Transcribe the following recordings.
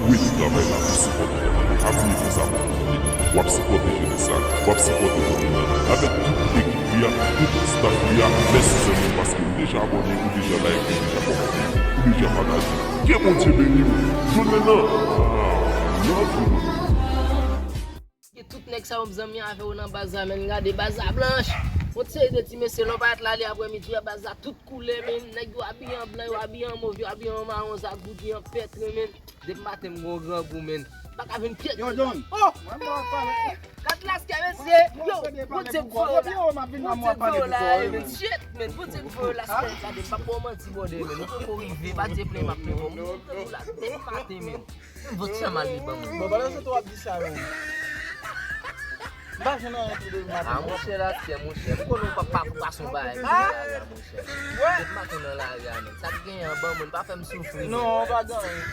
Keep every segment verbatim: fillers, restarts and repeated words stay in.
Wi, nou travay la pou sipòte tèt la. Pa bliye fè sa pou nou, tande. W ap sipòte jenès la. W ap sipòte kote nan avèk tout ekip li a, tout staff li a. Mèsi sèlman paske m deja abòne, ou deja like, ou deja kòmante, ou deja pataje. Ke Bondye beni w. Jounen nan. Ah, love you. Gen tout nèg sa yo m zanmi avè yo nan baz la, men gade baz la blanch. Yon seri de ti mesye lè w parèt la li aprèmidi a, baz la tout koulè, men nèg yo abiye an blan, yo abiye an mov, yo abiye an mawon, zagoudi an pètre, men. Depi maten m gon grangou, men. M pa ka vin pyèt. Yo, John. Oh! Mwen m ap pale. Gad laskè, mesye. Yo, Bondye k voye w la. Bondye k voye w la, men. Shit, men. Bondye k voye w la, laskè, gade. M p ap ba w manti, brother, men. Ou poko rive, pa di plen m ap plen, bon. M moute nou la depi maten, men. Vòt sa mal li ban mwen. Bon, pandan se tan w ap di sa, men. M pa jwenn anyen tou depi maten. Ah, monchè, laskè, monchè. M konnen w pa, pa, pa son bagay, monchè. Depi maten nan lari a, men. Sa k genyen an ban mwen, pa fè m soufri, non, men. Pa gen anyen.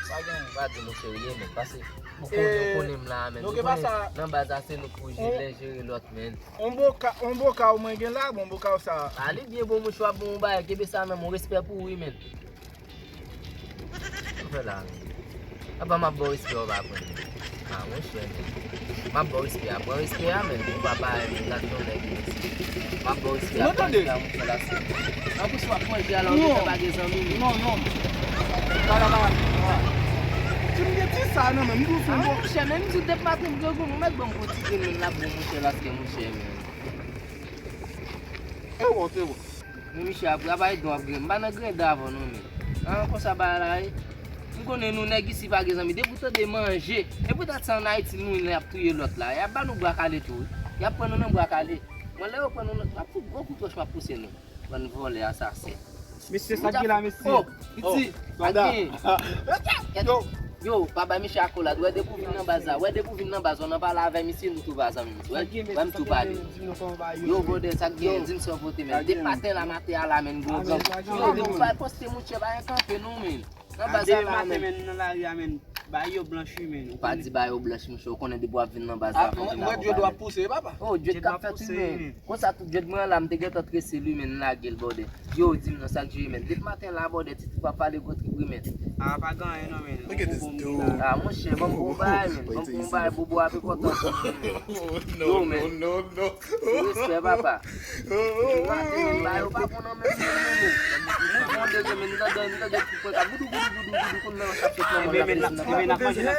Pa gen anyen. Pa di, monchè, ou ye, men. Pase, ou konnen, ou konnen m la, men. Ou konnen, nan baz la, se nou k pou jere, jere lòt, men. On boka, on boka ou mwen gen la, bon, boka ou sa. A, li byen bon, monchè, w ap bon bagay, kenbe sa nan men w, respè pou ou, wi, men. Sa w fè la, men? Apa m ap ba w respè, w pa pran, men. A, monchè, men. M ap ba w respè a, pran respè a, men. Ou pa parèy, men, gad yon nèg, men. M ap ba w respè a, pran respè a, monchè, la, se. Anplis, w ap manje, alò, ou gentan pa gen zanmi, men. Non, non. Pala, pala. Ti m gen ti sa nan men m, m di w se bon. A, monchè, men, m di w depi maten, m gen gou, m mèt ban m pran ti grenn, men, l ap bon, monchè, la, se, monchè, men. E bon, se bon. Men misye ap travay, don ap grenn. M pa nan grenn davan non, men. An, konsa bagay la ye. M konnen nou nèg isi pa gen zanmi. Depi w tande manje, e poutèt sa ann Ayiti nou, y ap touye lòt la. Y ap ba nou bra kale tou, wi. Y ap pran nou nan bra kale. Mwen, lè yo pran nou nan, m ap fout gwo kout wòch, m ap pouse nou. Bann vòlè, asasen. Mesye, sa k gen la, mesye? Oh, piti, oh, pa gen. Yo, yo, pa bay misye akolad. Wè depi w vin nan baz la. Wè depi w vin nan baz, w nan pale avè misye, nou tou pa zanmi. Wè, wè m tou pale. Yo, brother, sa k gen? Di m sa w pote, men. Depi maten la, maten a la, men, gon gang. Yo, depi w bay poste, monchè, pa gen kanpe, non, men. Nan baz la, men. Maten, men, nan lari a, men. Bay yo blanch, wi, men. Ou pa di bay yo blanch, monchè. Ou konnen depi w ap vin nan baz la, fò w vin avè yon bagay. Mwen, djòd w ap pouse, papa. Oh, djòd k ap fèt, wi, men. Konsa tout djòd mwen an la, m te gentan trese l, wi, men, m lage l, brother. Yo, di m non, sa k jere, men. Depi maten la, brother, Titi p ap pale gwo trip, wi, men. Ah, pa gen anyen non, men. Look at this dude. Ah, monchè, ban m gon bagay, men. Ban m gon bagay, bobo a pi kontan. Yo, men. Respè, papa. Depi maten, men, ba yo pa bon nan men, men, men, men. Mwen bon de men, m tande, m tande ti pwen ka boudou, boudou, boudou, boudou, konn nan chak sot nan mwen. N ap manje nan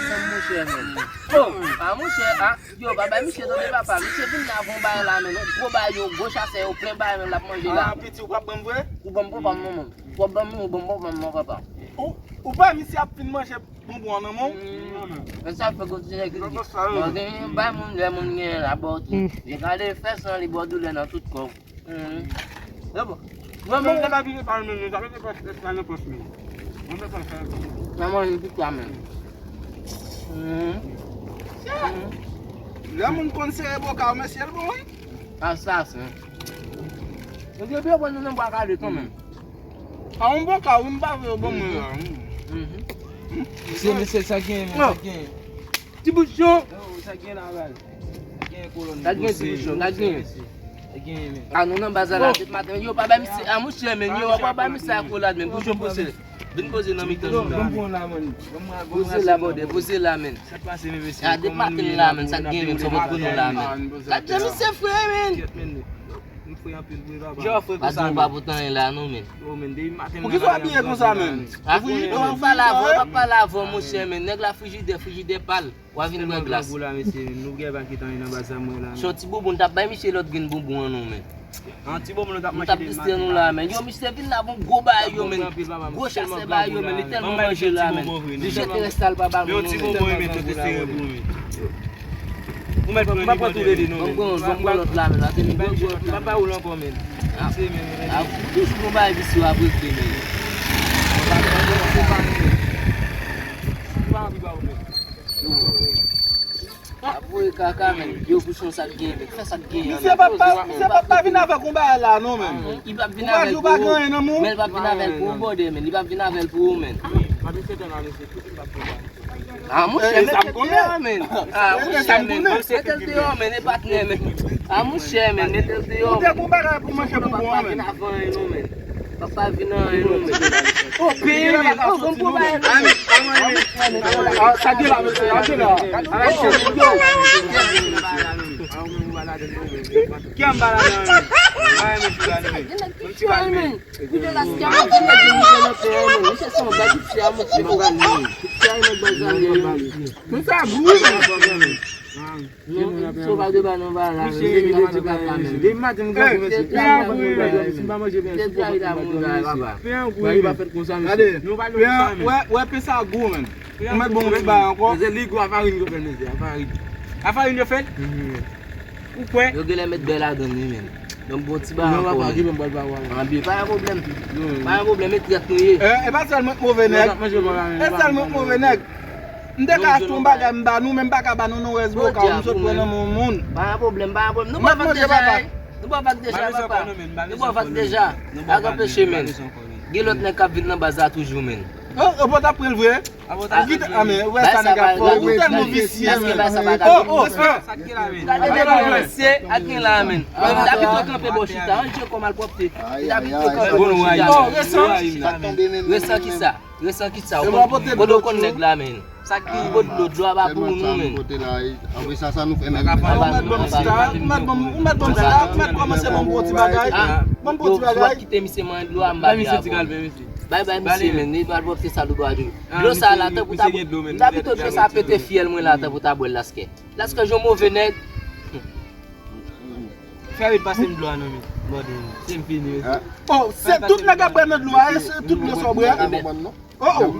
sanm, monchè, men. Oh, ah, monchè, ah. Yo, pa bay misye tande, papa. Misye vin la avè yon bagay la, men. Yon gwo bagay, yo, gwo chasè, yo plen bagay, men, l ap manje la. Ah, piti, ou p ap ban m vre? Ou ban m, papa, non, non. Ou ap ban m, ou ban m, ou ban m, non, papa. Ou, ou pa misye ap fin manje bonbon an nan men w? Men sa fè gwo ti nèg li. Mwen gen bay moun, lè moun gen la, ba w tou. Li gade fè san, li ba w doulè nan tout kò w. Nan manje tout sa, men. Lè moun konn sere boka, mesye, l bon, wi. Asasen. Yo te byen pran nou nan bwa kale kanmenm. A, yon boka, wi, m pa vle yo ban mwen la. Mesye, mesye, sa gen, men, sa gen. Ti bouchon. Yo, sa gen la, baz. Sa gen kolòn. Sa gen ti bouchon, sa gen. Sa gen, men. A, nou nan baz la, depi maten. Yo, pa bay misye, a, monchè, men, yo, pa bay misye akolad, men, bouchon poze. Vin poze nan mitan nou la. Poze la, brother, poze la, men. A, depi maten la, men, sa gen, men, sa pou nou la, men. Gad jan misye fre, men. M fre anpil vre, papa. Jan w fre konsa, men. Pa di nou pa pote anyen la, non, men. Yo, men, depi maten. Poukisa w abiye konsa, men? A, ou pa pale avè w, ou pa pale avè w, monchè, men. Nèg la frijidè, frijidè pa l. W a vin pran glas. Grangou la, mesye, men. Nou gen pa kite anyen nan baz sa, mwen la, men. Se yon ti bonbon, n t ap bay misye lòt grenn bonbon an, non, men. An ti bonbon, nou t ap manje de maten la, men. Yo, misye vin la, bon, gwo bagay yo, men. Gwo chasè bagay yo, men. Li tèlman manje la, men. Li jete rès la, l pa ba nou, non, men. Yon ti bonbon, men, tèt sere pou ou, men. Ou mèt pran li, pran tou de li, non, men. Ban m pran lòt la, men. M pa ba ou l ankò, men. A, ou toujou gon bagay visye w ap regle, men. Ap voye kaka, men. Yo, bouchon, sa k gen, men. Fè sa k gen, men. Misye p ap pa, misye p ap pa vin avèk yon bagay la, non, men. Li p ap vin avè l pou ou, men. Li p ap vin avè l pou ou, brother, men. Li p ap vin avè l pou ou, men. A, monchè, mete l deyò, men. A, monchè, men. Mete l deyò, men. E patnè, men. A, monchè, men. Mete l deyò, men. Ou te gon bagay pou manje pou bon, men. Papa vin anyen, non, men. O, peye, men. O, bon, bon, bagay, men. Ah, sa gen la, mesye, sa gen la. Ki anba la, non? Ti wè, men. Koute la, si a manje nèg yo, manje nan pè, men. Misye se yon bèl ti a, manje nan pè, men. Ti a, nèg bazan, men. Men sa gou, men. Non, sovaj de ba nan ba la, men. Depi maten, m gen pou mesye. Pen an gou, men. Si m pa manje, men, si m pa manje, papa. Pen an gou, men. Gade, pen an, wè, wè, pen sa gou, men. Ou mèt bon, ou mèt bay ankò. Se li gou, a farin yo fè l, mesye, a farin. A farin yo fè l? Mhm. Ou kwè? Yo genlè met bè ladan li, men. Donk, bon ti bagay ankò, men. Anben, pa gen pwoblèm. Pa gen pwoblèm, e trèt nou ye. E, e pa sèl mwen k move nèg. E sèl mwen k move nèg. M te ka achte yon bagay, m ba nou, men m pa ka ba nou non rès bokal, m sot pran nan men yon moun. Pa gen pwoblèm, pa gen pwoblèm. Nou bwè vag deja, ey. Nou bwè vag deja, papa. Nou bwè vag deja. Pa gen anpeche, men. Gen lòt nèg k ap vin nan baz la toujou, men. O, o, pa t ap pran l vre? Ou kite, a, men, ou wè sa nèg ap fè. Ou tèlman visye, men. O, o, o. Gade nèg yo visye ak gen la, men. Dabitwa kanpe bò chita, an je kò malpwòpte. Dabitwa kanpe bò chita. O, resan. Resan ki sa? Resan ki sa? Kote w konn nèg la, men? Sa ki pot dlo, dlo a pa pou nou, men. Anpil sa, sa nou fè menm. Ou mèt ban m chita, ou mèt ban m, ou mèt ban m chita, ou mèt kòmanse ban m bon ti bagay. Ban m bon ti bagay. Kite misye mwen dlo a, m ba li a. Bay, bay misye, men, li pral pwòpte sa dlo a di. Dlo sa la, tanpou ta bwè. M ta pito dlo sa pete fyèl mwen la, tanpou ta bwè l laskè. Laskè, jan w move nèg. Fè vit pase m dlo a non, men. Bòde, se m fini. O, se tout nèg ap bwè nan dlo a, e se tout dlo sa w bwè. O, o.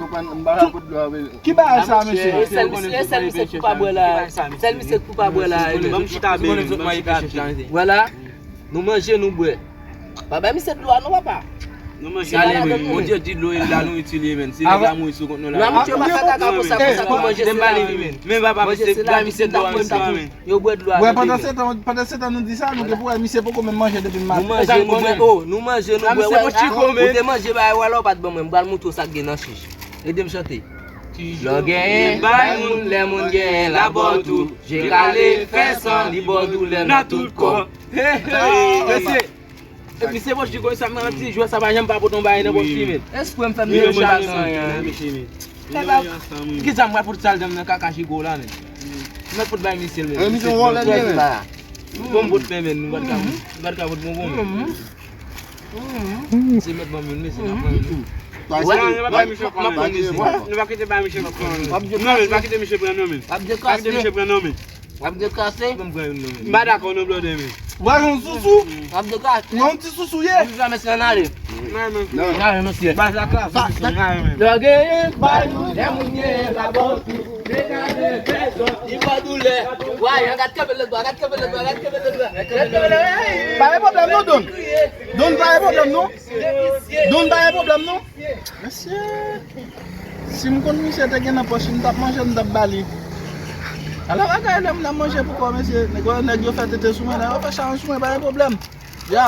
Ki bagay sa, mesye? E sèl misye, e sèl misye k pou pa bwè la. Sèl misye k pou pa bwè la. Ban m chita byen, ban m chita byen. Vwala. Nou manje, nou bwè. Pa bay misye dlo a non, papa. Nou manje, nou bwè. Bondye di dlo e la nou itilize, men. Si nèg la mouri sou kont nou la. Lavi, misye pa fè kaka konsa, konsa pou manje, se lavi, men. Men papa, misye, bay misye dlo a, men. Yo bwè dlo a. Wè, pandan se tan, pandan se tan nou di sa, nou gen pou wè misye poko menm manje depi maten. Nou manje, nou bwè. O, nou manje, nou bwè. Ou te manje bagay wè la, ou pa t ban mwen. M pral montre w sa k gen nan chich. Ede m chante. Lè w genyen, bay moun, lè moun genyen, l ap ba w tou. Je kale, fè san, li ba w doulè nan tout kò. Mesye, epi se pòch li konn sa, m nan ti jwè sa pa janm pa pote yon bagay nan pòch li, men. Espre m fè m deja nan anyen. Ki sa m pral fout sal dan m nan kaka chigo la, men. M mèt fout bay misye l, men. Misye vòlè l ye, men. Bon, m pot men, men, nou pa t ka, nou pa t ka pot bon, bon, men. Se mèt ban m youn, mesye, n ap pran youn. Nou pa kite bay misye pran, non, men. Nou pa kite misye pran, non, men. Pa kite misye pran, non, men. W ap dekase. M pa dakò non, blòdè, men. Wè yon sousou. W ap dekase. Yon ti sousou ye. Yon ti sousou, mesye, ann ale. Ann ale, mesye. Baz la klas. Lè w genyen, bay nou. Lè moun genyen, l ap ba w tou. Li pa doulè. Wè, gad kanpe lòt bò, gad kanpe lòt bò, gad kanpe lòt bò. Pa gen pwoblèm non, Don. Don, pa gen pwoblèm non. Don, pa gen pwoblèm non. Mesye, si m konn misye te gen nan pòch li, m t ap manje l, m t ap ba li. Ala bagay lè moun ap manje pou kò, mesye. Nèg yo, nèg yo fè tete sou mwen, nèg yo fè chawony sou mwen, pa gen pwoblèm. Ya.